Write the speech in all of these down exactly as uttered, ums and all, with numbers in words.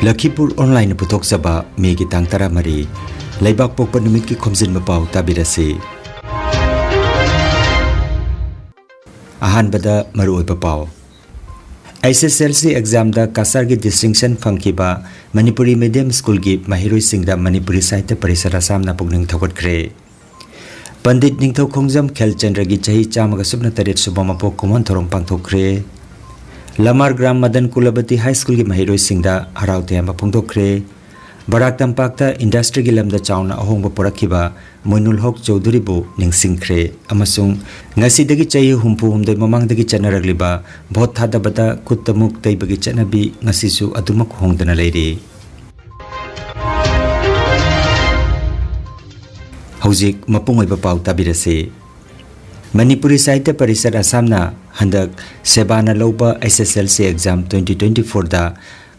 ꯂꯈꯤꯄꯨꯔ ꯑꯣꯟꯂꯥꯏꯟꯅ ꯄꯨꯊꯣꯛꯆꯕ ꯃꯦꯒꯤ ꯇꯥꯡ ꯇꯔꯥꯃꯔꯤ, ꯂꯩꯕꯥꯛ ꯄꯣꯛꯄ ꯅꯨꯃꯤꯠꯀꯤ ꯈꯣꯝꯖꯤꯟꯕ ꯄꯥꯎ ꯇꯥꯕꯤꯔꯁꯤ꯫ ꯑꯍꯥꯟꯕꯗ ꯃꯔꯨꯑꯣꯏꯕ ꯄꯥꯎ꯫ ꯑꯦꯁ ꯑꯦꯁ ꯑꯦꯜ ꯁꯤ ꯑꯦꯛꯖꯥꯝꯗ ꯀꯁꯥꯔꯒꯤ ꯗꯤꯁꯇꯤꯡꯁꯟ ꯐꯪꯈꯤꯕ ꯃꯅꯤꯄꯨꯔꯤ ꯃꯤꯗꯤꯌꯝ ꯁ꯭ꯀꯨꯜꯒꯤ ꯃꯍꯩꯔꯣꯏꯁꯤꯡꯗ ꯃꯅꯤꯄꯨꯔꯤ ꯁꯥꯍꯤꯇ꯭ꯌ ꯄꯔꯤꯁꯠ ꯑꯁꯥꯝꯅ ꯄꯨꯛꯅꯤꯡ ꯊꯧꯒꯠꯈ꯭ꯔꯦ꯫ ꯄꯟꯗꯤꯠ ꯅꯤꯡꯊꯧ ꯈꯣꯡꯖꯝ ꯈꯦꯜꯆꯟꯗ꯭ꯔꯒꯤ ꯆꯍꯤ ꯆꯥꯝꯃꯒ ꯁꯨꯞꯅ ꯇꯔꯦꯠ ꯁꯨꯕ ꯃꯄꯣꯛ ꯀꯨꯝꯑꯣꯟ ꯊꯧꯔꯝ ꯄꯥꯡꯊꯣꯛꯈ꯭ꯔꯦ꯫ ꯂꯃꯥꯔ ꯒ꯭ꯔꯥꯝ ꯃꯗꯟ ꯀꯨꯂꯕꯇꯤ ꯍꯥꯏ ꯁ꯭ꯀꯨꯜꯒꯤ ꯃꯍꯩꯔꯣꯏꯁꯤꯡꯗ ꯍꯔꯥꯎ ꯇꯌꯥꯝꯕ ꯐꯣꯡꯗꯣꯛꯈ꯭ꯔꯦ꯫ ꯕꯔꯥꯛ ꯇꯝꯄꯥꯛꯇ ꯏꯟꯗꯁꯇ꯭ꯔꯤꯒꯤ ꯂꯝꯗ ꯆꯥꯎꯅ ꯑꯍꯣꯡꯕ ꯄꯨꯔꯛꯈꯤꯕ ꯃꯣꯏꯅꯨꯜ ꯍꯣꯛ ꯆꯧꯙꯨꯔꯤꯕꯨ ꯅꯤꯡꯁꯤꯡꯈ꯭ꯔꯦ ꯑꯃꯁꯨꯡ ꯉꯁꯤꯗꯒꯤ ꯆꯍꯤ ꯍꯨꯝꯐꯨ ꯍꯨꯝꯗꯣꯏ ꯃꯃꯥꯡꯗꯒꯤ ꯆꯠꯅꯔꯛꯂꯤꯕ ꯚꯣꯠ ꯊꯥꯗꯕꯗ ꯈꯨꯠꯇ ꯃꯨꯛ ꯇꯩꯕꯒꯤ ꯆꯠꯅꯕꯤ ꯉꯁꯤꯁꯨ ꯑꯗꯨꯃꯛ ꯍꯣꯡꯗꯅ ꯂꯩꯔꯤ꯫ ꯍꯧꯖꯤꯛ ꯃꯄꯨꯡ ꯑꯣꯏꯕ ꯄꯥꯎ ꯇꯥꯕꯤꯔꯁꯤ꯫ ꯃꯅꯤꯄꯨꯔꯤ ꯁꯥꯍꯤꯇ꯭ꯌ ꯄꯔꯤꯁꯠ ꯑꯁꯥꯝꯅ ꯍꯟꯗꯛ ꯁꯦꯕꯥꯅ ꯂꯧꯕ S S L C exam twenty twenty ꯐꯣꯔꯗ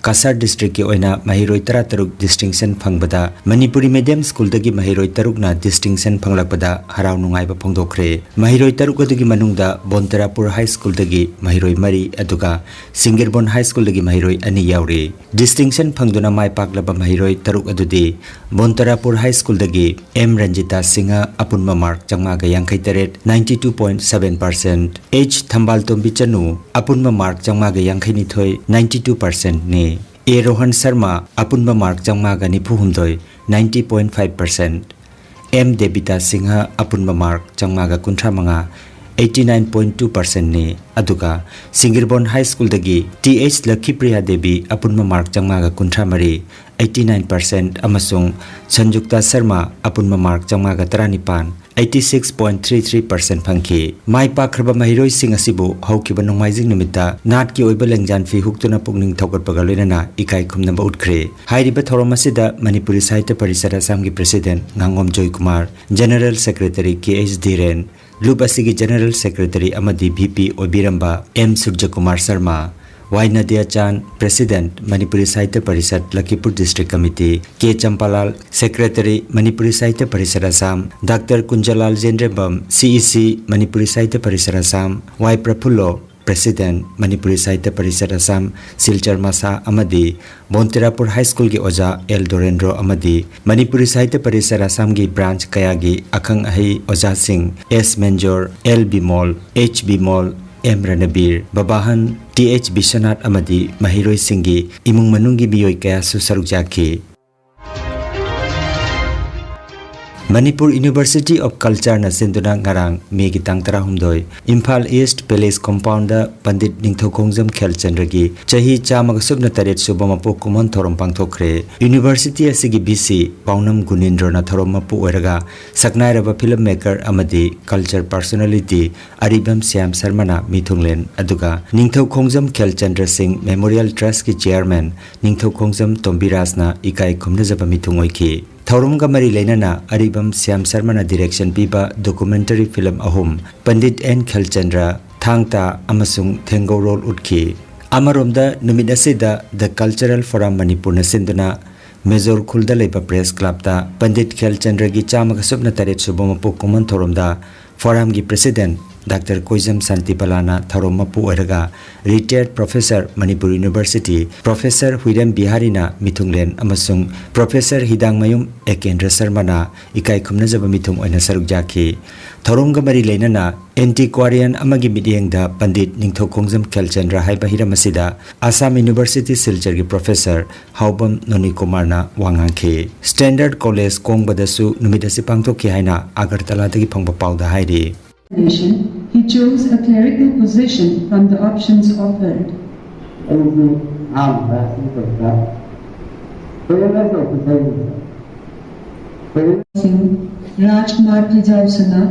ꯀꯁꯥꯔ ꯗꯤꯁꯇ꯭ꯔꯤꯛꯀꯤ ꯑꯣꯏꯅ ꯃꯍꯩꯔꯣꯏ ꯇꯔꯥꯇꯔꯨꯛ ꯗꯤꯁꯇꯤꯡꯁꯟ ꯐꯪꯕꯗ ꯃꯅꯤꯄꯨꯔꯤ ꯃꯤꯗꯤꯌꯝ ꯁ꯭ꯀꯨꯜꯗꯒꯤ ꯃꯍꯩꯔꯣꯏ ꯇꯔꯨꯛꯅ ꯗꯤꯁꯇꯤꯡꯁꯟ ꯐꯪꯂꯛꯄꯗ ꯍꯔꯥꯎ ꯅꯨꯡꯉꯥꯏꯕ ꯐꯣꯡꯗꯣꯛꯈ꯭ꯔꯦ꯫ ꯃꯍꯩꯔꯣꯏ ꯇꯔꯨꯛ ꯑꯗꯨꯒꯤ ꯃꯅꯨꯡꯗ ꯕꯣꯟꯇꯔꯥꯄꯨꯔ ꯍꯥꯏ ꯁ꯭ꯀꯨꯜꯗꯒꯤ ꯃꯍꯩꯔꯣꯏ ꯃꯔꯤ, ꯑꯗꯨꯒ ꯁꯤꯡꯒꯤꯔꯕꯣꯟ ꯍꯥꯏ ꯁ꯭ꯀꯨꯜꯗꯒꯤ ꯃꯍꯩꯔꯣꯏ ꯑꯅꯤ ꯌꯥꯎꯔꯤ꯫ ꯗꯤꯁꯇꯤꯡꯁꯟ ꯐꯪꯗꯨꯅ ꯃꯥꯏ ꯄꯥꯛꯂꯕ ꯃꯍꯩꯔꯣꯏ ꯇꯔꯨꯛ ꯑꯗꯨꯗꯤ ꯕꯣꯟꯇꯔꯥꯄꯨꯔ ꯍꯥꯏ ꯁ꯭ꯀꯨꯜꯗꯒꯤ ꯑꯦꯝ ꯔꯟꯖꯤꯇꯥ ꯁꯤꯡꯍ, ꯑꯄꯨꯟꯕ ꯃꯥꯔꯛ ꯆꯥꯝꯃꯉꯥꯒ ꯌꯥꯡꯈꯩ ꯇꯔꯦꯠ, ninety two point seven percent, H Thambaltombi Chanu, ꯑꯄꯨꯟꯕ ꯃꯥꯔꯛ ꯆꯥꯝꯃꯉꯥꯒ ꯌꯥꯡꯈꯩ ꯅꯤꯊꯣꯏ, ninety two percent ꯅꯤ, ꯑꯦ ꯔꯣꯍꯟ ꯁꯔꯃ, ꯑꯄꯨꯟꯕ ꯃꯥꯔꯛ ꯆꯥꯝꯃꯉꯥꯒ ꯅꯤꯐꯨ ꯍꯨꯝꯗꯣꯏ, ninety point five percent, M Debita Singha, ꯑꯄꯨꯟꯕ ꯃꯥꯔꯛ ꯆꯥꯝꯃꯉꯥꯒ ꯀꯨꯟꯊ꯭ꯔꯥ ꯃꯉꯥ, eighty nine point two percent ꯅꯤ, ꯑꯗꯨꯒ ꯁꯤꯡꯒꯤꯔꯕꯣꯟ ꯍꯥꯏ ꯁ꯭ꯀꯨꯜꯗꯒꯤ ꯇꯤ ꯑꯩꯆ ꯂꯈꯤꯄ꯭ꯔꯤꯌꯥ ꯗꯦꯕꯤ, ꯑꯄꯨꯟꯕ ꯃꯥꯔꯛ ꯆꯥꯝꯃꯉꯥꯒ ꯀꯨꯟꯊ꯭ꯔꯥ ꯃꯔꯤ, eighty nine percent, ꯑꯃꯁꯨꯡ ꯁꯟꯖꯨꯛꯇꯥ ꯁꯔꯃ, ꯑꯄꯨꯟꯕ ꯃꯥꯔꯛ ꯆꯥꯝꯃꯉꯥꯒ ꯇꯔꯥꯅꯤꯄꯥꯟ, eighty six point three three percent ꯐꯪꯈꯤ꯫ ꯃꯥꯏ ꯄꯥꯛꯈ꯭ꯔꯕ ꯃꯍꯩꯔꯣꯏꯁꯤꯡ ꯑꯁꯤꯕꯨ ꯍꯧꯈꯤꯕ ꯅꯣꯡꯃꯥꯏꯖꯤꯡ ꯅꯨꯃꯤꯠꯇ ꯅꯥꯠꯀꯤ ꯑꯣꯏꯕ ꯂꯦꯡꯖꯥꯟ ꯐꯤ ꯍꯨꯛꯇꯨꯅ ꯄꯨꯛꯅꯤꯡ ꯊꯧꯒꯠꯄꯒ ꯂꯣꯏꯅꯅ ꯏꯀꯥꯏ ꯈꯨꯝꯅꯕ ꯎꯠꯈ꯭ꯔꯦ꯫ ꯍꯥꯏꯔꯤꯕ ꯊꯧꯔꯝ ꯑꯁꯤꯗ ꯃꯅꯤꯄꯨꯔꯤ ꯁꯥꯍꯤꯇ꯭ꯌ ꯄꯔꯤꯁꯠ ꯑꯁꯥꯝꯒꯤ ꯄ꯭ꯔꯦꯁꯤꯗꯦꯟꯠ ꯉꯥꯉꯣꯝ Joykumar, general secretary K H Dhiren, ꯂꯨꯞ ꯑꯁꯤꯒꯤ ꯖꯦꯅꯔꯦꯜ ꯁꯦꯀ꯭ꯔꯦꯇꯔꯤ ꯑꯃꯗꯤ ꯚꯤ ꯄꯤ ꯑꯣꯏꯕꯤꯔꯝꯕ M Surajkumar Sharma, Y Nadiyachan, president, Manipuri Sahitya Parishad Lakhipur district committee, K Champalal, secretary, Manipuri Sahitya Parishad Assam, doctor Kunjalal Jendrembam, C E ꯁꯤ, ꯃꯅꯤꯄꯨꯔꯤ ꯁꯥꯍꯤꯇ꯭ꯌ ꯄꯔꯤꯁꯠ ꯑꯁꯥꯝ, ꯋꯥꯏ ꯄ꯭ꯔꯐꯨꯜꯂꯣ, President, Manipuri Sahitya Parishad Assam, Silchar ꯃꯁꯥ ꯑꯃꯗꯤ ꯕꯣꯟꯇꯤꯔꯥꯄꯨꯔ High Schoolꯒꯤ ꯑꯣꯖꯥ ꯑꯦꯜ ꯗꯣꯔꯦꯟꯗ꯭ꯔꯣ ꯑꯃꯗꯤ ꯃꯅꯤꯄꯨꯔꯤ ꯁꯥꯍꯤꯇ꯭ꯌ ꯄꯔꯤꯁꯠ ꯑꯁꯥꯝꯒꯤ branch ꯀꯌꯥꯒꯤ ꯑꯈꯪ ꯑꯍꯩ ꯑꯣꯖꯥꯁꯤꯡ S Menjor, L Bimol, H Bimol, M Ranbir, Babahan, T H Biswanath ꯑꯃꯗꯤ ꯃꯍꯩꯔꯣꯏꯁꯤꯡꯒꯤ ꯏꯃꯨꯡ ꯃꯅꯨꯡꯒꯤ ꯃꯤꯑꯣꯏ ꯀꯌꯥꯁꯨ ꯁꯔꯨꯛ ꯌꯥꯈꯤ꯫ ꯃꯅꯤꯄꯨꯔ University of Cultureꯅ ꯁꯤꯟꯗꯨꯅ ꯉꯔꯥꯡ ꯃꯦꯒꯤ ꯇꯥꯡ ꯇꯔꯥꯍꯨꯝꯗꯣꯏ ꯏꯝꯐꯥꯜ East Palace Compoundꯗ ꯄꯟꯗꯤꯠ ꯅꯤꯡꯊꯧꯈꯣꯡꯖꯝ ꯈꯦꯜꯆꯟꯗ꯭ꯔꯒꯤ ꯆꯍꯤ ꯆꯥꯝꯃꯒ ꯁꯨꯞꯅ ꯇꯔꯦꯠ ꯁꯨꯕ ꯃꯄꯣꯛ ꯀꯨꯝꯑꯣꯟ ꯊꯧꯔꯝ ꯄꯥꯡꯊꯣꯛꯈ꯭ꯔꯦ꯫ University ꯑꯁꯤꯒꯤ ꯚꯤ ꯁꯤ ꯄꯥꯎꯅꯝ ꯒꯨꯅꯤꯟꯗ꯭ꯔꯣꯅ ꯊꯧꯔꯝ ꯃꯄꯨ ꯑꯣꯏꯔꯒ ꯁꯛꯅꯥꯏꯔꯕ film maker ꯑꯃꯗꯤ culture personality ꯑꯔꯤꯕꯝ ꯁ꯭ꯌꯥꯝ ꯁꯔꯃꯅ ꯃꯤꯊꯨꯡꯂꯦꯟ, ꯑꯗꯨꯒ ꯅꯤꯡꯊꯧ ꯈꯣꯡꯖꯝ ꯈꯦꯜꯆꯟꯗ꯭ꯔ ꯁꯤꯡ Memorial Trustꯀꯤ chairman ꯅꯤꯡꯊꯧ ꯈꯣꯡꯖꯝ ꯇꯣꯝꯕꯤꯔꯥꯖꯅ ꯏꯀꯥꯏ ꯈꯨꯝꯅꯖꯕ ꯃꯤꯊꯨꯡ ꯑꯣꯏꯈꯤ꯫ ꯊꯧꯔꯝꯒ ꯃꯔꯤ ꯂꯩꯅꯅ ꯑꯔꯤꯕꯝ ꯁ꯭ꯌꯥꯝ ꯁꯔꯃꯅ direction ꯄꯤꯕ documentary film ꯑꯍꯨꯝ, ꯄꯟꯗꯤꯠ ꯑꯦꯟ ꯈꯦꯜꯆꯟꯗ꯭ꯔ, ꯊꯥꯡ ꯇꯥ ꯑꯃꯁꯨꯡ ꯊꯦꯡꯒꯧꯔꯣꯜ ꯎꯠꯈꯤ꯫ ꯑꯃꯔꯣꯝꯗ, ꯅꯨꯃꯤꯠ ꯑꯁꯤꯗ The Cultural Forum ꯃꯅꯤꯄꯨꯔꯅ ꯁꯤꯟꯗꯨꯅ ꯃꯦꯖꯣꯔ ꯈꯨꯜꯗ ꯂꯩꯕ Press Clubꯇ ꯄꯟꯗꯤꯠ ꯈꯦꯜꯆꯟꯗ꯭ꯔꯒꯤ ꯆꯥꯝꯃꯒ ꯁꯨꯞꯅ ꯇꯔꯦꯠ ꯁꯨꯕ ꯃꯄꯣꯛ ꯀꯨꯝꯑꯣꯟ ꯊꯧꯔꯝꯗ Forumꯒꯤ President Doctor ꯀꯣꯏꯖꯝ ꯁꯥꯟꯇꯤꯕꯂꯥꯅ ꯊꯧꯔꯝ ꯃꯄꯨ ꯑꯣꯏꯔꯒ, retired professor, Manipur University, Professor ꯍꯨꯏꯔꯦꯝ ꯕꯤꯍꯥꯔꯤꯅ ꯃꯤꯊꯨꯡꯂꯦꯟ ꯑꯃꯁꯨꯡ Professor ꯍꯤꯗꯥꯡꯃꯌꯨꯝ ꯑꯦꯀꯦꯟꯗ꯭ꯔ ꯁꯔꯃꯅ ꯏꯀꯥꯏ ꯈꯨꯝꯅꯖꯕ ꯃꯤꯊꯨꯡ ꯑꯣꯏꯅ ꯁꯔꯨꯛ ꯌꯥꯈꯤ꯫ ꯊꯧꯔꯝꯒ ꯃꯔꯤ ꯂꯩꯅꯅ antiquarian ꯑꯃꯒꯤ ꯃꯤꯠꯌꯦꯡꯗ ꯄꯟꯗꯤꯠ ꯅꯤꯡꯊꯧ ꯈꯣꯡꯖꯝ ꯈꯦꯜꯆꯟꯗ꯭ꯔ ꯍꯥꯏꯕ ꯍꯤꯔꯝ ꯑꯁꯤꯗ Assam University ꯁꯤꯜꯆꯔꯒꯤ Professor ꯍꯥꯎꯕꯝ ꯅꯣꯅꯤ ꯀꯨꯃꯥꯔꯅ ꯋꯥ ꯉꯥꯡꯈꯤ꯫ Standard College ꯀꯣꯡꯕꯗꯁꯨ ꯅꯨꯃꯤꯠ ꯑꯁꯤ ꯄꯥꯡꯊꯣꯛꯈꯤ ꯍꯥꯏꯅ ꯑꯒꯔꯇꯂꯥꯗꯒꯤ ꯐꯪꯕ ꯄꯥꯎꯗ ꯍꯥꯏꯔꯤ꯫ He chose a clerical position from the options offered. ꯑꯩꯁꯤ ꯑꯍꯥꯟꯕꯗ ꯁꯤ ꯇꯧꯕꯗ ꯀꯣꯏꯔꯦꯜ ꯇꯧꯕꯗ Singh, Rajkumar Pijao Sana,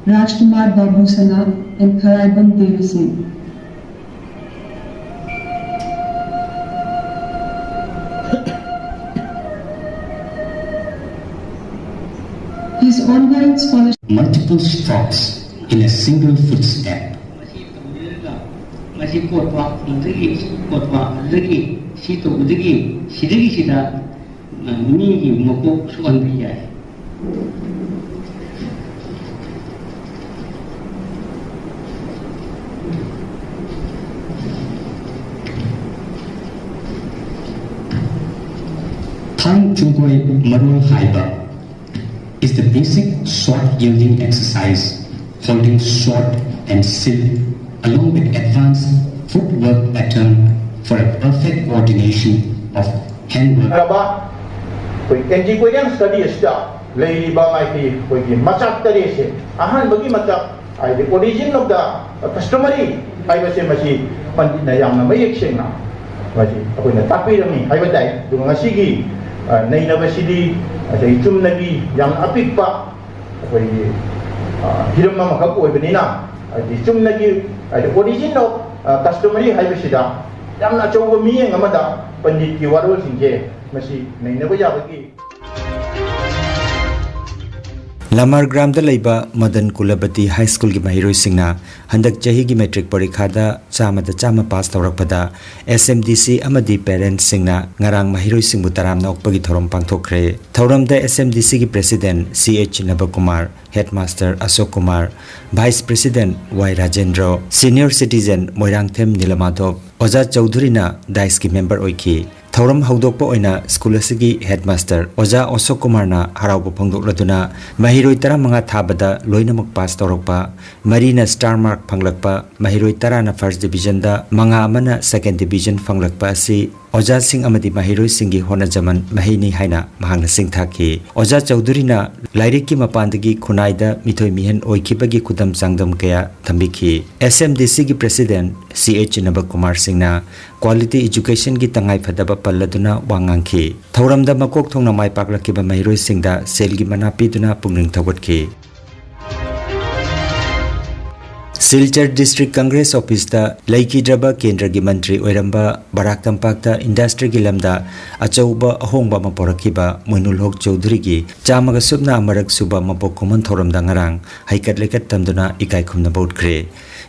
Rajkumar Babu Sana, and Kharaibam Deva Singh. His ongoing scholarship multiple strokes in a single footstep. ꯃꯁꯤ ꯀꯣꯠꯄ ꯑꯗꯨꯗꯒꯤ ꯀꯣꯠꯄ ꯑꯗꯨꯗꯒꯤ ꯁꯤ ꯇꯧꯕꯗꯒꯤ ꯁꯤꯗꯒꯤ ꯁꯤꯗ ꯃꯤꯒꯤ ꯃꯀꯣꯛ ꯁꯣꯛꯍꯟꯕ ꯌꯥꯏ꯫ ꯃꯔꯣꯜ ꯍꯥꯏꯕ is the basic sword wielding exercise, holding sword and shield along with advanced footwork pattern for a perfect coordination of handwork. ꯔꯕ ꯑꯩꯈꯣꯏ ꯑꯦꯟꯇꯤꯀ꯭ꯋꯦꯔꯤꯌꯟ ꯁ꯭ꯇꯗꯤ ꯑꯁꯤꯗ ꯂꯩꯔꯤꯕ ꯃꯥꯒꯤ ꯑꯩꯈꯣꯏꯒꯤ ꯃꯆꯥꯛ ꯇꯔꯦꯠꯁꯦ, ꯑꯍꯥꯟꯕꯒꯤ ꯃꯆꯥꯛ ꯍꯥꯏꯗꯤ origin of the customary ꯍꯥꯏꯕꯁꯦ ꯃꯁꯤ ꯄꯟꯗꯤꯠꯅ ꯌꯥꯝꯅ ꯃꯌꯦꯛ ꯁꯦꯡꯅ ꯃꯁꯤ ꯑꯩꯈꯣꯏꯅ ꯇꯥꯛꯄꯤꯔꯝꯃꯤ ꯍꯥꯏꯕ ꯇꯥꯏ꯫ ꯑꯗꯨꯒ ꯉꯁꯤꯒꯤ ꯅꯩꯅꯕꯁꯤꯗꯤ ꯉꯁꯥꯏꯒꯤ ꯆꯨꯝꯅꯒꯤ ꯌꯥꯝꯅ ꯑꯄꯤꯛꯄ ꯑꯩꯈꯣꯏꯒꯤ ꯍꯤꯔꯝ ꯑꯃꯈꯛ ꯑꯣꯏꯕꯅꯤꯅ ꯍꯥꯏꯗꯤ ꯆꯨꯝꯅꯒꯤ ꯍꯥꯏꯗꯤ origin of customary ꯍꯥꯏꯕꯁꯤꯗ ꯌꯥꯝꯅ ꯑꯆꯧꯕ ꯃꯤꯠꯌꯦꯡ ꯑꯃꯗ ꯄꯟꯗꯤꯠꯀꯤ ꯋꯥꯔꯣꯜꯁꯤꯡꯁꯦ ꯃꯁꯤ ꯅꯩꯅꯕ ꯌꯥꯕꯒꯤ ꯂꯃꯥꯔꯒ꯭ꯔꯥꯝꯗ ꯂꯩꯕ ꯃꯗꯟ ꯀꯨꯂꯕꯇꯤ ꯍꯥꯏ ꯁ꯭ꯀꯨꯜꯒꯤ ꯃꯍꯩꯔꯣꯏꯁꯤꯡꯅ ꯍꯟꯗꯛ ꯆꯍꯤꯒꯤ ꯃꯦꯇ꯭ꯔꯤꯛ ꯄꯔꯤꯈꯥꯗ ꯆꯥꯝꯃꯗ ꯆꯥꯝꯃ ꯄꯥꯁ ꯇꯧꯔꯛꯄꯗ ꯑꯦꯁ ꯑꯦꯝ ꯗꯤ ꯁꯤ ꯑꯃꯗꯤ ꯄꯦꯔꯦꯟꯠꯁꯤꯡꯅ ꯉꯔꯥꯡ ꯃꯍꯩꯔꯣꯏꯁꯤꯡꯕꯨ ꯇꯔꯥꯝꯅ ꯑꯣꯛꯄꯒꯤ ꯊꯧꯔꯝ ꯄꯥꯡꯊꯣꯛꯈ꯭ꯔꯦ꯫ ꯊꯧꯔꯝꯗ ꯑꯦꯁ ꯑꯦꯝ ꯗꯤ ꯁꯤꯒꯤ ꯄ꯭ꯔꯦꯁꯤꯗꯦꯟꯠ ꯁꯤ ꯑꯩꯆ ꯅꯕꯀꯨꯃꯥꯔ, ꯍꯦꯗꯃꯥꯁꯇꯔ ꯑꯁꯣꯛ ꯀꯨꯃꯥꯔ, ꯚꯥꯏꯁ ꯄ꯭ꯔꯦꯁꯤꯗꯦꯟꯠ ꯋꯥꯏ ꯔꯥꯖꯦꯟꯗ꯭ꯔꯣ, ꯁꯤꯅꯤꯌꯔ ꯁꯤꯇꯤꯖꯦꯟ ꯃꯣꯏꯔꯥꯡꯊꯦꯝ ꯅꯤꯂꯃꯥꯙꯣꯞ, ꯑꯣꯖꯥ ꯆꯧꯙꯨꯔꯤꯅ ꯗꯥꯏꯁꯀꯤ ꯃꯦꯝꯕꯔ ꯑꯣꯏꯈꯤ꯫ ꯊꯧꯔꯝ ꯍꯧꯗꯣꯛꯄ ꯑꯣꯏꯅ ꯁ꯭ꯀꯨꯜ ꯑꯁꯤꯒꯤ ꯍꯦꯗꯃꯥꯁꯇꯔ ꯑꯣꯖꯥ ꯑꯁꯣꯛ ꯀꯨꯃꯥꯔꯅ ꯍꯔꯥꯎꯕ ꯐꯣꯡꯗꯣꯛꯂꯗꯨꯅ ꯃꯍꯩꯔꯣꯏ ꯇꯔꯥꯃꯉꯥ ꯊꯥꯕꯗ ꯂꯣꯏꯅꯃꯛ ꯄꯥꯁ ꯇꯧꯔꯛꯄ, ꯃꯔꯤꯅ ꯁ꯭ꯇꯥꯔ ꯃꯥꯔꯛ ꯐꯪꯂꯛꯄ, ꯃꯍꯩꯔꯣꯏ ꯇꯔꯥꯅ ꯐꯥꯔꯁ ꯗꯤꯕꯤꯖꯟꯗ, ꯃꯉꯥ ꯑꯃꯅ ꯁꯦꯀꯦꯟ ꯗꯤꯕꯤꯖꯟ ꯐꯪꯂꯛꯄ ꯑꯁꯤ ꯑꯣꯖꯥꯁꯤꯡ ꯑꯃꯗꯤ ꯃꯍꯩꯔꯣꯏꯁꯤꯡꯒꯤ ꯍꯣꯠꯅꯖꯃꯟ ꯃꯍꯩꯅꯤ ꯍꯥꯏꯅ ꯃꯍꯥꯛꯅ ꯁꯤꯡꯊꯥꯈꯤ꯫ ꯑꯣꯖꯥ ꯆꯧꯙꯨꯔꯤꯅ ꯂꯥꯏꯔꯤꯛꯀꯤ ꯃꯄꯥꯟꯗꯒꯤ ꯈꯨꯟꯅꯥꯏꯗ ꯃꯤꯊꯣꯏ ꯃꯤꯍꯦꯟ ꯑꯣꯏꯈꯤꯕꯒꯤ ꯈꯨꯗꯝ ꯆꯥꯡꯗꯝ ꯀꯌꯥ ꯊꯝꯕꯤꯈꯤ꯫ ꯑꯦꯁ ꯑꯦꯝ ꯗꯤ ꯁꯤꯒꯤ ꯄ꯭ꯔꯦꯁꯤꯗꯦꯟꯠ ꯁꯤ ꯑꯩꯆ ꯅꯕꯀꯨꯃꯥꯔ ꯁꯤꯡꯅ ꯀ꯭ꯋꯥꯂꯤꯇꯤ ꯏꯖꯨꯀꯦꯁꯟꯒꯤ ꯇꯉꯥꯏꯐꯗꯕ ꯄꯜꯂꯗꯨꯅ ꯋꯥ ꯉꯥꯡꯈꯤ꯫ ꯊꯧꯔꯝꯗ ꯃꯀꯣꯛ ꯊꯣꯡꯅ ꯃꯥꯏ ꯄꯥꯛꯂꯛꯈꯤꯕ ꯃꯍꯩꯔꯣꯏꯁꯤꯡꯗ ꯁꯦꯜꯒꯤ ꯃꯅꯥ ꯄꯤꯗꯨꯅ ꯄꯨꯛꯅꯤꯡ ꯊꯧꯒꯠꯈꯤ꯫ ꯁꯤꯜꯆꯔ ꯗꯤꯁꯇ꯭ꯔꯤꯛ ꯀꯪꯒ꯭ꯔꯦꯁ ꯑꯣꯐꯤꯁꯇ ꯂꯩꯈꯤꯗ꯭ꯔꯕ ꯀꯦꯟꯗ꯭ꯔꯒꯤ ꯃꯟꯇ꯭ꯔꯤ ꯑꯣꯏꯔꯝꯕ ꯕꯔꯥꯛ ꯇꯝꯄꯥꯛꯇ ꯏꯟꯗꯁꯇ꯭ꯔꯤꯒꯤ ꯂꯝꯗ ꯑꯆꯧꯕ ꯑꯍꯣꯡꯕ ꯑꯃ ꯄꯨꯔꯛꯈꯤꯕ ꯃꯣꯏꯅꯨꯜ ꯍꯣꯛ ꯆꯧꯙꯨꯔꯤꯒꯤ ꯆꯥꯝꯃꯒ ꯁꯨꯞꯅ ꯃꯔꯛ ꯁꯨꯕ ꯃꯄꯣꯛ ꯀꯨꯝꯑꯣꯟ ꯊꯧꯔꯝꯗ ꯉꯔꯥꯡ ꯍꯩꯀꯠ ꯂꯩꯀꯠ ꯇꯝꯗꯨꯅ ꯏꯀꯥꯏ ꯈꯨꯝꯅꯕ ꯎꯠꯈ꯭ꯔꯦ꯫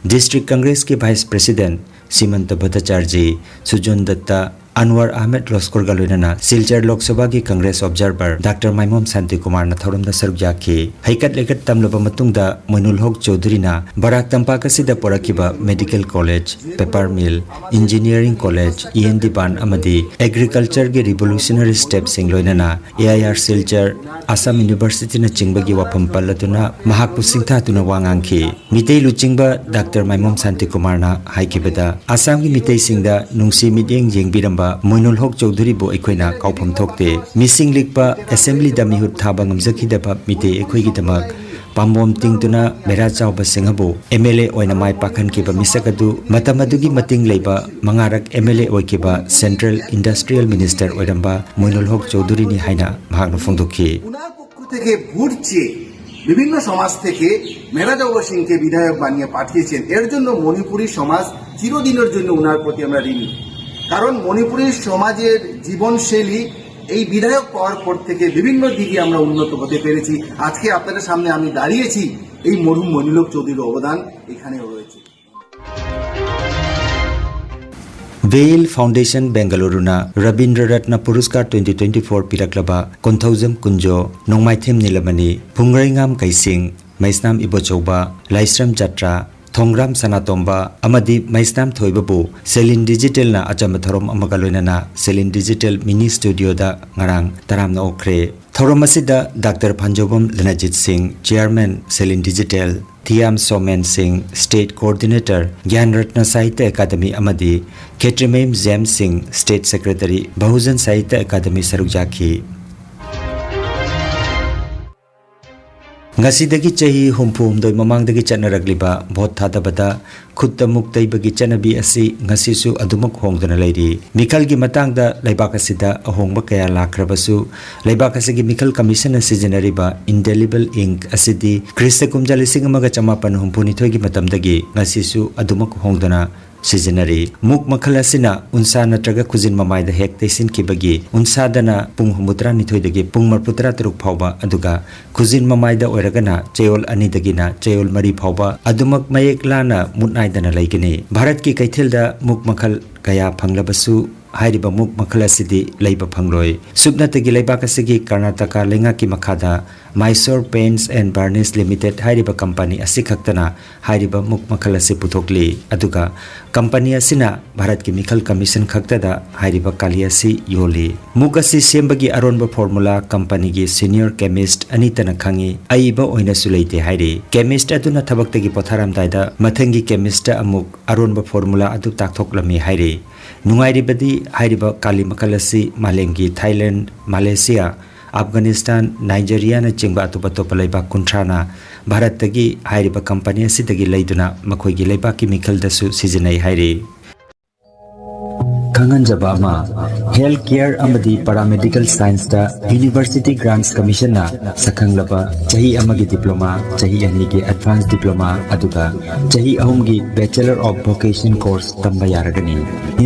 ꯗꯤꯁꯇ꯭ꯔꯤꯛ ꯀꯪꯒ꯭ꯔꯦꯁꯀꯤ ꯚꯥꯏꯁ ꯄ꯭ꯔꯦꯁꯤꯗꯦꯟꯠ ꯁꯤꯃꯟꯇ ꯚꯠꯇꯆꯥꯔꯖꯤ, ꯁꯨꯖꯣꯟ ꯗꯠꯇ, ꯑꯟꯋꯔ ꯑꯍꯃꯦꯗ ꯂꯣꯁꯀꯣꯔꯒ ꯂꯣꯏꯅꯅ ꯁꯤꯜꯆꯔ ꯂꯣꯛ ꯁꯚꯥꯒꯤ ꯀꯪꯒ꯭ꯔꯦꯁ ꯑꯣꯕꯖꯥꯔꯚꯔ ꯗꯥꯛꯇꯔ ꯃꯥꯏꯃꯣꯝ ꯁꯥꯟꯇꯤꯀꯨꯃꯥꯔꯅ ꯊꯧꯔꯝꯗ ꯁꯔꯨꯛ ꯌꯥꯈꯤ꯫ ꯍꯩꯀꯠ ꯂꯩꯀꯠ ꯇꯝꯂꯕ ꯃꯇꯨꯡꯗ ꯃꯣꯏꯅꯨꯜ ꯍꯣꯛ ꯆꯧꯙꯨꯔꯤꯅ ꯕꯔꯥꯛ ꯇꯝꯄꯥꯛ ꯑꯁꯤꯗ ꯄꯣꯔꯛꯈꯤꯕ medical college, paper mill, engineering college, E N Deban ꯑꯃꯗꯤ ꯑꯦꯒ꯭ꯔꯤꯀꯜꯆꯔꯒꯤ ꯔꯤꯚꯣꯂꯨꯁꯅꯔꯤ ꯁ꯭ꯇꯦꯞꯁꯤꯡ ꯂꯣꯏꯅꯅ A I R Silchar, Assam ꯌꯨꯅꯤꯚꯔꯁꯤꯇꯤꯅꯆꯤꯡꯕꯒꯤ ꯋꯥꯐꯝ ꯄꯜꯂꯗꯨꯅ ꯃꯍꯥꯛꯄꯨ ꯁꯤꯡꯊꯥꯗꯨꯅ ꯋꯥ ꯉꯥꯡꯈꯤ꯫ ꯃꯤꯇꯩ ꯂꯨꯆꯤꯡꯕ ꯗꯥꯛꯇꯔ ꯃꯥꯏꯃꯣꯝ ꯁꯥꯟꯇꯤꯀꯨꯃꯥꯔꯅ ꯍꯥꯏꯈꯤꯕꯗ, ꯑꯁꯥꯝꯒꯤ ꯃꯤꯇꯩꯁꯤꯡꯗ ꯅꯨꯡꯁꯤ ꯃꯤꯠꯌꯦꯡ ꯌꯦꯡꯕꯤꯔꯝꯕ ꯃꯣꯏꯅꯨꯜ ꯍꯣꯛ ꯆꯧꯙꯨꯔꯤꯕꯨ ꯑꯩꯈꯣꯏꯅ ꯀꯥꯎꯐꯝ ꯊꯣꯛꯇꯦ꯫ ꯃꯤꯁꯤꯡ ꯂꯤꯛꯄ ꯑꯦꯁꯦꯝꯕ꯭ꯂꯤꯗ ꯃꯤꯍꯨꯠ ꯊꯥꯕ ꯉꯝꯖꯈꯤꯗꯕ ꯃꯤꯇꯩ ꯑꯩꯈꯣꯏꯒꯤꯗꯃꯛ ꯄꯥꯝꯕꯣꯝ ꯇꯤꯡꯗꯨꯅ ꯃꯦꯔꯥ ꯆꯥꯎꯕ ꯁꯤꯡꯍꯕꯨ ꯑꯦꯝ ꯑꯦꯜ ꯑꯦ ꯑꯣꯏꯅ ꯃꯥꯏ ꯄꯥꯛꯍꯟꯈꯤꯕ ꯃꯤꯁꯛ ꯑꯗꯨ ꯃꯇꯝ ꯑꯗꯨꯒꯤ ꯃꯇꯤꯡ ꯂꯩꯕ ꯃꯉꯥꯔꯛ ꯑꯦꯝ ꯑꯦꯜ ꯑꯦ ꯑꯣꯏꯈꯤꯕ ꯁꯦꯟꯇ꯭ꯔꯦꯜ ꯏꯟꯗꯁꯇ꯭ꯔꯤꯌꯦꯜ ꯃꯤꯅꯤꯁꯇꯔ ꯑꯣꯏꯔꯝꯕ ꯃꯣꯏꯅꯨꯜ ꯍꯣꯛ ꯆꯧꯙꯨꯔꯤꯅꯤ ꯍꯥꯏꯅ ꯃꯍꯥꯛꯅ ꯐꯣꯡꯗꯣꯛꯈꯤ꯫ ওনার পক্ষ থেকে ভোট চেয়ে বিভিন্ন সমাজ থেকে মেরাজাওয়া সিংকে বিধায়ক বানিয়ে পাঠিয়েছেন। এর জন্য মণিপুরী সমাজ চিরদিনের জন্য ওনার প্রতি আমরা ঋণী। কারণ মণিপুরী সমাজের জীবনশৈলী এই বিধায়ক পাওয়ার পর থেকে বিভিন্ন দিকে আমরা উন্নত হতে পেরেছি। আজকে আপনাদের সামনে আমি দাঁড়িয়েছি, এই মরহুম মণিলোক চৌধুরীর অবদান এখানেও রয়েছে। ꯕꯦꯜ ꯐꯥꯎꯟꯗꯦꯁꯟ ꯕꯦꯡꯒꯂꯨꯔꯨꯅ Rabindra Ratna Puraskar twenty twenty four ꯄꯤꯔꯛꯂꯕ ꯀꯣꯟꯊꯧꯖꯝ ꯀꯨꯟꯖꯣ, ꯅꯣꯡꯃꯥꯏꯊꯦꯝ ꯅꯤꯂꯃꯅꯤ, ꯐꯨꯡꯒ꯭ꯔꯩꯉꯥꯝ ꯀꯩꯁꯤꯡ, ꯃꯩꯁꯅꯥꯝ ꯏꯕꯣꯆꯧꯕ, ꯂꯥꯏꯁ꯭ꯔꯝ ꯖꯇ꯭ꯔꯥ, ꯊꯣꯡꯒ꯭ꯔꯥꯝ ꯁꯅꯥꯇꯣꯝꯕ ꯑꯃꯗꯤ ꯃꯩꯁꯅꯥꯝ ꯊꯣꯏꯕꯕꯨ ꯁꯦꯂꯤꯟ ꯗꯤꯖꯤꯇꯦꯜꯅ ꯑꯆꯝꯕ ꯊꯧꯔꯝ ꯑꯃꯒ ꯂꯣꯏꯅꯅ ꯁꯦꯂꯤꯟ ꯗꯤꯖꯤꯇꯦꯜ ꯃꯤꯅꯤ ꯁ꯭ꯇꯨꯗꯤꯑꯣꯗ ꯉꯔꯥꯡ ꯇꯔꯥꯝꯅ ꯑꯣꯛꯈ꯭ꯔꯦ꯫ ꯊꯧꯔꯝ ꯑꯁꯤꯗ ꯗꯥꯛꯇꯔ ꯐꯥꯟꯖꯧꯕꯝ ꯂꯅꯖꯤꯠ ꯁꯤꯡ, ꯆꯤꯌꯥꯔꯃꯦꯟ ꯁꯦꯂꯤꯟ ꯗꯤꯖꯤꯇꯦꯜ, ꯊꯤꯌꯥꯝ ꯁꯣꯃꯦꯟ ꯁꯤꯡ, ꯁ꯭ꯇꯦꯠ ꯀꯣꯑꯣꯔꯗꯤꯅꯦꯇꯔ, ꯒ꯭ꯌꯥꯟ ꯔꯠꯅ ꯁꯥꯍꯤꯇ꯭ꯌ ꯑꯦꯀꯥꯗꯃꯤ ꯑꯃꯗꯤ ꯈꯦꯇ꯭ꯔꯤꯃꯌꯨꯝ ꯖꯦꯝꯁ ꯁꯤꯡ, ꯁ꯭ꯇꯦꯠ ꯁꯦꯀ꯭ꯔꯦꯇꯔꯤ, ꯕꯍꯨꯖꯟ ꯁꯥꯍꯤꯇ꯭ꯌ ꯑꯦꯀꯥꯗꯃꯤ ꯁꯔꯨꯛ ꯌꯥꯈꯤ꯫ ꯉꯁꯤꯗꯒꯤ ꯆꯍꯤ ꯍꯨꯝꯐꯨ ꯍꯨꯝꯗꯣꯏ ꯃꯃꯥꯡꯗꯒꯤ ꯆꯠꯅꯔꯛꯂꯤꯕ ꯚꯣꯠ ꯊꯥꯗꯕꯗ ꯈꯨꯠꯇ ꯃꯨꯛ ꯇꯩꯕꯒꯤ ꯆꯠꯅꯕꯤ ꯑꯁꯤ ꯉꯁꯤꯁꯨ ꯑꯗꯨꯃꯛ ꯍꯣꯡꯗꯅ ꯂꯩꯔꯤ꯫ ꯃꯤꯈꯜꯒꯤ ꯃꯇꯥꯡꯗ ꯂꯩꯕꯥꯛ ꯑꯁꯤꯗ ꯑꯍꯣꯡꯕ ꯀꯌꯥ ꯂꯥꯛꯈ꯭ꯔꯕꯁꯨ, ꯂꯩꯕꯥꯛ ꯑꯁꯤꯒꯤ ꯃꯤꯈꯜ ꯀꯃꯤꯁꯟꯅ ꯁꯤꯖꯤꯟꯅꯔꯤꯕ ꯏꯟꯗꯦꯂꯤꯕꯜ ꯏꯪꯛ ꯑꯁꯤꯗꯤ ꯈ꯭ꯔꯤꯁꯇ ꯀꯨꯝꯖꯥ ꯂꯤꯁꯤꯡ ꯑꯃꯒ ꯆꯃꯥꯄꯟ ꯍꯨꯝꯐꯨ ꯅꯤꯊꯣꯏꯒꯤ ꯃꯇꯝꯗꯒꯤ ꯉꯁꯤꯁꯨ ꯑꯗꯨꯃꯛ ꯍꯣꯡꯗꯅ ꯁꯤꯖꯤꯟꯅꯔꯤ꯫ ꯃꯨꯛ ꯃꯈꯜ ꯑꯁꯤꯅ ꯎꯟꯁꯥ ꯅꯠꯇ꯭ꯔꯒ ꯈꯨꯖꯤꯟ ꯃꯃꯥꯏꯗ ꯍꯦꯛ ꯇꯩꯁꯤꯟꯈꯤꯕꯒꯤ ꯎꯟꯁꯥꯗꯅ ꯄꯨꯡ ꯍꯨꯝꯐꯨꯇꯔꯥ ꯅꯤꯊꯣꯏꯗꯒꯤ ꯄꯨꯡ ꯃꯔꯤꯐꯨꯇꯔꯥ ꯇꯔꯨꯛ ꯐꯥꯎꯕ, ꯑꯗꯨꯒ ꯈꯨꯖꯤꯟ ꯃꯃꯥꯏꯗ ꯑꯣꯏꯔꯒꯅ ꯆꯌꯣꯜ ꯑꯅꯤꯗꯒꯤꯅ ꯆꯌꯣꯜ ꯃꯔꯤ ꯐꯥꯎꯕ ꯑꯗꯨꯃꯛ ꯃꯌꯦꯛ ꯂꯥꯅ ꯃꯨꯠ ꯅꯥꯏꯗꯅ ꯂꯩꯒꯅꯤ꯫ ꯚꯥꯔꯠꯀꯤ ꯀꯩꯊꯦꯜꯗ ꯃꯨꯛ ꯃꯈꯜ ꯀꯌꯥ ꯐꯪꯂꯕꯁꯨ, ꯍꯥꯏꯔꯤꯕ ꯃꯨꯛ ꯃꯈꯜ ꯑꯁꯤꯗꯤ ꯂꯩꯕ ꯐꯪꯂꯣꯏ꯫ ꯁꯨꯞꯅꯇꯒꯤ ꯂꯩꯕꯥꯛ ꯑꯁꯤꯒꯤ ꯀꯔꯅꯥꯇꯀꯥ ꯂꯩꯉꯥꯛꯀꯤ ꯃꯈꯥꯗ Mysore Paints and Burnish Limited ꯍꯥꯏꯔꯤꯕ ꯀꯝꯄꯅꯤ ꯑꯁꯤ ꯈꯛꯇꯅ ꯍꯥꯏꯔꯤꯕ ꯃꯨꯛ ꯃꯈꯜ ꯑꯁꯤ ꯄꯨꯊꯣꯛꯂꯤ꯫ ꯑꯗꯨꯒ ꯀꯝꯄꯅꯤ ꯑꯁꯤꯅ ꯚꯥꯔꯠꯀꯤ ꯃꯤꯈꯜ ꯀꯃꯤꯁꯟ ꯈꯛꯇꯗ ꯍꯥꯏꯔꯤꯕ ꯀꯥꯂꯤ ꯑꯁꯤ ꯌꯣꯜꯂꯤ꯫ ꯃꯨꯛ ꯑꯁꯤ ꯁꯦꯝꯕꯒꯤ ꯑꯔꯣꯟꯕ ꯐꯣꯔꯃꯨꯂꯥ ꯀꯝꯄꯅꯤꯒꯤ ꯁꯤꯅꯤꯌꯔ ꯀꯦꯃꯤꯁꯠ ꯑꯅꯤꯇꯅ ꯈꯪꯏ, ꯑꯏꯕ ꯑꯣꯏꯅꯁꯨ ꯂꯩꯇꯦ ꯍꯥꯏꯔꯤ꯫ ꯀꯦꯃꯤꯁꯠ ꯑꯗꯨꯅ ꯊꯕꯛꯇꯒꯤ ꯄꯣꯊꯥꯔꯝꯗꯥꯏꯗ ꯃꯊꯪꯒꯤ ꯀꯦꯃꯤꯁꯠꯇ ꯑꯃꯨꯛ ꯑꯔꯣꯟꯕ ꯐꯣꯔꯃꯨꯂꯥ ꯑꯗꯨ ꯇꯥꯛꯊꯣꯛꯂꯝꯃꯤ ꯍꯥꯏꯔꯤ꯫ ꯅꯨꯡꯉꯥꯏꯔꯤꯕꯗꯤ ꯍꯥꯏꯔꯤꯕ ꯀꯥꯂꯤ ꯃꯈꯜ ꯑꯁꯤ ꯃꯥꯂꯦꯝꯒꯤ ꯊꯥꯏꯂꯦꯟ, ꯃꯥꯂꯦꯁꯤꯌꯥ, ꯑꯐꯒꯥꯅꯤꯁꯇꯥꯟ, ꯅꯥꯏꯖꯦꯔꯤꯌꯥꯅꯆꯤꯡꯕ ꯑꯇꯣꯞ ꯑꯇꯣꯞꯄ ꯂꯩꯕꯥꯛ ꯀꯨꯟꯊ꯭ꯔꯥꯅ ꯚꯥꯔꯠꯇꯒꯤ ꯍꯥꯏꯔꯤꯕ ꯀꯝꯄꯅꯤ ꯑꯁꯤꯗꯒꯤ ꯂꯩꯗꯨꯅ ꯃꯈꯣꯏꯒꯤ ꯂꯩꯕꯥꯛꯀꯤ ꯃꯤꯈꯜꯗꯁꯨ ꯁꯤꯖꯤꯟꯅꯩ ꯍꯥꯏꯔꯤ꯫ ꯈꯪꯍꯟꯖꯕ ꯑꯃ, ꯍꯦꯜꯊ ꯀꯦꯌꯔ ꯑꯃꯗꯤ ꯄꯥꯔꯥꯃꯦꯗꯤꯀꯦꯜ ꯁꯥꯏꯟꯁꯇ ꯌꯨꯅꯤꯚꯔꯁꯤꯇꯤ ꯒ꯭ꯔꯥꯟꯠꯁ ꯀꯃꯤꯁꯟꯅ ꯁꯛꯈꯪꯂꯕ ꯆꯍꯤ ꯑꯃꯒꯤ ꯗꯤꯄ꯭ꯂꯣꯃꯥ, ꯆꯍꯤ ꯑꯅꯤꯒꯤ ꯑꯦꯗꯚꯥꯟꯁ ꯗꯤꯄ꯭ꯂꯣꯃꯥ, ꯑꯗꯨꯒ ꯆꯍꯤ ꯑꯍꯨꯝꯒꯤ ꯕꯦꯆꯂꯔ ꯑꯣꯐ ꯚꯣꯀꯦꯁꯟ ꯀꯣꯔꯁ ꯇꯝꯕ ꯌꯥꯔꯒꯅꯤ꯫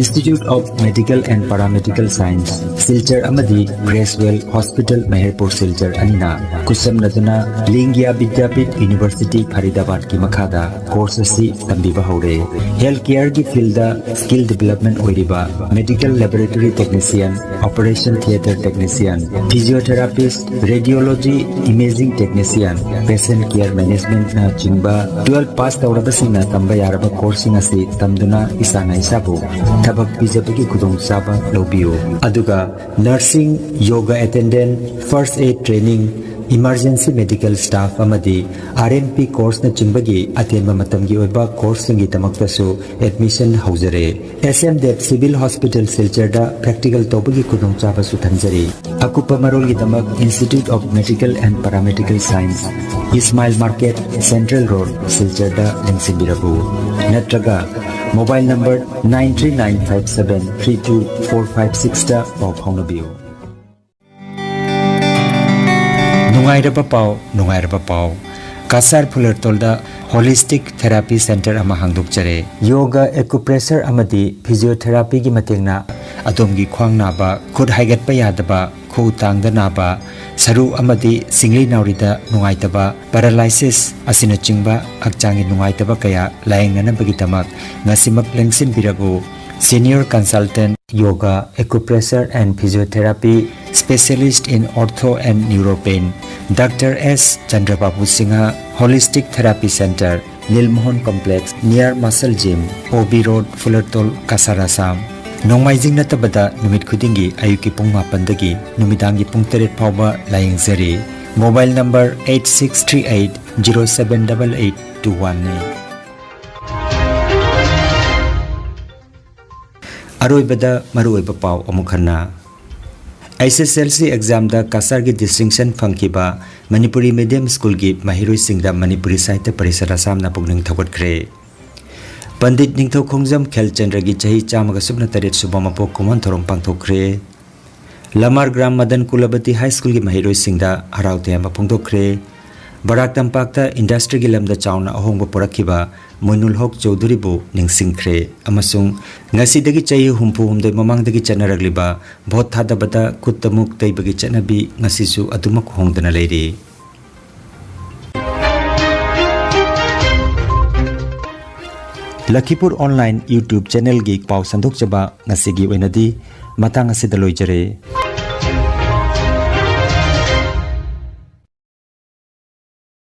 Institute of Medical and Paramedical Science, Silchar ꯑꯃꯗꯤ ꯒ꯭ꯔꯦꯁꯋꯦꯜ ꯍꯣꯁꯄꯤꯇꯥꯜ ꯃꯦꯍꯔꯄꯨꯔ ꯁꯤꯜꯆꯔ ꯑꯅꯤꯅ ꯈꯨꯠꯁꯝꯅꯗꯨꯅ ꯂꯤꯡꯒ꯭ꯌꯥ ꯕꯤꯗ꯭ꯌꯥꯄꯤꯊ ꯌꯨꯅꯤꯚꯔꯁꯤꯇꯤ ꯐꯔꯤꯗꯥꯕꯥꯗꯀꯤ ꯃꯈꯥꯗ ꯀꯣꯔꯁ ꯑꯁꯤ ꯇꯝꯕꯤꯕ ꯍꯧꯔꯦ꯫ ꯍꯦꯜꯊ ꯀꯦꯌꯔꯒꯤ ꯐꯤꯜꯗ ꯁ꯭ꯀꯤꯜ ꯗꯤꯕꯦꯂꯞꯃꯦꯟ ꯑꯣꯏꯔꯤꯕ medical laboratory technician, operation theatre technician, physiotherapist, radiology, imaging technician, patient care managementꯅ ꯆꯤꯡꯕ ꯇꯨꯋꯦꯜꯐ ꯄꯥꯁ ꯇꯧꯔꯕꯁꯤꯡꯅ ꯇꯝꯕ ꯌꯥꯔꯕ ꯀꯣꯔꯁꯁꯤꯡ ꯑꯁꯤ ꯇꯝꯗꯨꯅ ꯏꯁꯥꯅ ꯏꯁꯥꯕꯨ ꯊꯕꯛ ꯄꯤꯖꯕꯒꯤ ꯈꯨꯗꯣꯡꯆꯥꯕ ꯂꯧꯕꯤꯌꯨ꯫ ꯑꯗꯨꯒ nursing, yoga attendant, first aid training, emergency medical staff ꯑꯃꯗꯤ R M P ꯀꯣꯔꯁꯅꯆꯤꯡꯕꯒꯤ ꯑꯇꯦꯟꯕ ꯃꯇꯝꯒꯤ ꯑꯣꯏꯕ ꯀꯣꯔꯁꯁꯤꯡꯒꯤꯗꯃꯛꯇꯁꯨ ꯑꯦꯗꯃꯤꯁꯟ ꯍꯧꯖꯔꯦ꯫ S M Dev Civil Hospital ꯁꯤꯜꯆꯔꯗ ꯄ꯭ꯔꯦꯛꯇꯤꯀꯦꯜ ꯇꯧꯕꯒꯤ ꯈꯨꯗꯣꯡꯆꯥꯕꯁꯨ ꯊꯝꯖꯔꯤ꯫ ꯑꯀꯨꯞꯄ ꯃꯔꯣꯜꯒꯤꯗꯃꯛ Institute of Medical and Paramedical Science, Ismail market, central road, ꯁꯤꯜꯆꯔꯗ ꯂꯦꯡꯁꯤꯟꯕꯤꯔꯛꯎ꯫ ꯅꯠꯇ꯭ꯔꯒ mobile number nine three nine five seven three two four five sixꯇ ꯄꯥꯎ ꯐꯥꯎꯅꯕꯤꯌꯨ꯫ ꯅꯨꯡꯉꯥꯏꯔꯕ ꯄꯥꯎ, ꯅꯨꯡꯉꯥꯏꯔꯕ ꯄꯥꯎ꯫ ꯀꯁꯥꯔ ꯐꯨꯂꯔꯇꯣꯜꯗ ꯍꯣꯂꯤꯁꯇꯤꯛ ꯊꯦꯔꯥꯄꯤ ꯁꯦꯟꯇꯔ ꯑꯃ ꯍꯥꯡꯗꯣꯛꯆꯔꯦ꯫ ꯌꯣꯒ, ꯑꯦꯀꯨꯄ꯭ꯔꯦꯁꯔ ꯑꯃꯗꯤ ꯐꯤꯖꯤꯌꯣꯊꯦꯔꯥꯄꯤꯒꯤ ꯃꯇꯦꯡꯅ ꯑꯗꯣꯝꯒꯤ ꯈ꯭ꯋꯥꯡ ꯅꯥꯕ, ꯈꯨꯠ ꯍꯥꯏꯒꯠꯄ ꯌꯥꯗꯕ, ꯈꯨꯎ ꯇꯥꯡꯗ ꯅꯥꯕ, ꯁꯔꯨ ꯑꯃꯗꯤ ꯁꯤꯡꯂꯤ ꯅꯥꯎꯔꯤꯗ ꯅꯨꯡꯉꯥꯏꯇꯕ, ꯄꯦꯔꯥꯂꯥꯏꯁꯤꯁ ꯑꯁꯤꯅꯆꯤꯡꯕ ꯍꯛꯆꯥꯡꯒꯤ ꯅꯨꯡꯉꯥꯏꯇꯕ ꯀꯌꯥ ꯂꯥꯌꯦꯡꯅꯅꯕꯒꯤꯗꯃꯛ ꯉꯁꯤꯃꯛ ꯂꯦꯡꯁꯤꯟꯕꯤꯔꯛꯎ꯫ Senior Consultant Yoga, Acupressure and Physiotherapy, Specialist in Ortho and Neuropain, Doctor S Chandrababu Singha, Holistic Therapy Center, Nilmohan Complex, near Muscle Gym, O B Road, Fulertol, Kasar, Assam꯫ ꯅꯣꯡꯃꯥꯏꯖꯤꯡ ꯅꯠꯇꯕꯗ ꯅꯨꯃꯤꯠ ꯈꯨꯗꯤꯡꯒꯤ ꯑꯌꯨꯛꯀꯤ ꯄꯨꯡ ꯃꯥꯄꯟꯗꯒꯤ ꯅꯨꯃꯤꯗꯥꯡꯒꯤ ꯄꯨꯡ ꯇꯔꯦꯠ ꯐꯥꯎꯕ ꯂꯥꯌꯦꯡꯖꯔꯤ꯫ Mobile number eight six three eight zero seven double eight two one ꯅꯤ꯫ ꯑꯔꯣꯏꯕꯗ ꯃꯔꯨꯑꯣꯏꯕ ꯄꯥꯎ ꯑꯃꯨꯛ ꯍꯟꯅ꯫ H S L C examꯗ ꯀꯁꯥꯔꯒꯤ distinction ꯐꯪꯈꯤꯕ ꯃꯅꯤꯄꯨꯔꯤ medium schoolꯒꯤ ꯃꯍꯩꯔꯣꯏꯁꯤꯡꯗ ꯃꯅꯤꯄꯨꯔꯤ ꯁꯥꯍꯤꯇ꯭ꯌ ꯄꯔꯤꯁꯠ ꯑꯁꯥꯝꯅ ꯄꯨꯛꯅꯤꯡ ꯊꯧꯒꯠꯈ꯭ꯔꯦ꯫ ꯄꯟꯗꯤꯠ ꯅꯤꯡꯊꯧ ꯈꯣꯡꯖꯝ ꯈꯦꯜꯆꯟꯗ꯭ꯔꯒꯤ ꯆꯍꯤ ꯆꯥꯝꯃꯒ ꯁꯨꯞꯅ ꯇꯔꯦꯠ ꯁꯨꯕ ꯃꯄꯣꯛ ꯀꯨꯝꯑꯣꯟ ꯊꯧꯔꯝ ꯄꯥꯡꯊꯣꯛꯈ꯭ꯔꯦ꯫ ꯂꯃꯥꯔ ꯒ꯭ꯔꯥꯝ ꯃꯗꯟ ꯀꯨꯂꯕꯇꯤ ꯍꯥꯏ ꯁ꯭ꯀꯨꯜꯒꯤ ꯃꯍꯩꯔꯣꯏꯁꯤꯡꯗ ꯍꯔꯥꯎ ꯇꯌꯥꯝꯕ ꯐꯣꯡꯗꯣꯛꯈ꯭ꯔꯦ꯫ ꯕꯔꯥꯛ ꯇꯝꯄꯥꯛꯇ industryꯒꯤ ꯂꯝꯗ ꯆꯥꯎꯅ ꯑꯍꯣꯡꯕ ꯄꯨꯔꯛꯈꯤꯕ ꯃꯣꯏꯅꯨꯜ ꯍꯣꯛ ꯆꯧꯙꯨꯔꯤꯕꯨ ꯅꯤꯡꯁꯤꯡꯈ꯭ꯔꯦ ꯑꯃꯁꯨꯡ ꯉꯁꯤꯗꯒꯤ ꯆꯍꯤ ꯍꯨꯝꯐꯨ ꯍꯨꯝꯗꯣꯏ ꯃꯃꯥꯡꯗꯒꯤ ꯆꯠꯅꯔꯛꯂꯤꯕ ꯚꯣꯠ ꯊꯥꯗꯕꯗ ꯈꯨꯠꯇ ꯃꯨꯛ ꯇꯩꯕꯒꯤ ꯆꯠꯅꯕꯤ ꯉꯁꯤꯁꯨ ꯑꯗꯨꯃꯛ ꯍꯣꯡꯗꯅ ꯂꯩꯔꯤ꯫ ꯂꯈꯤꯄꯨꯔ online YouTube channelꯒꯤ ꯄꯥꯎ ꯁꯟꯗꯣꯛꯆꯕ ꯉꯁꯤꯒꯤ ꯑꯣꯏꯅꯗꯤ ꯃꯇꯥꯡ ꯑꯁꯤꯗ ꯂꯣꯏꯖꯔꯦ꯫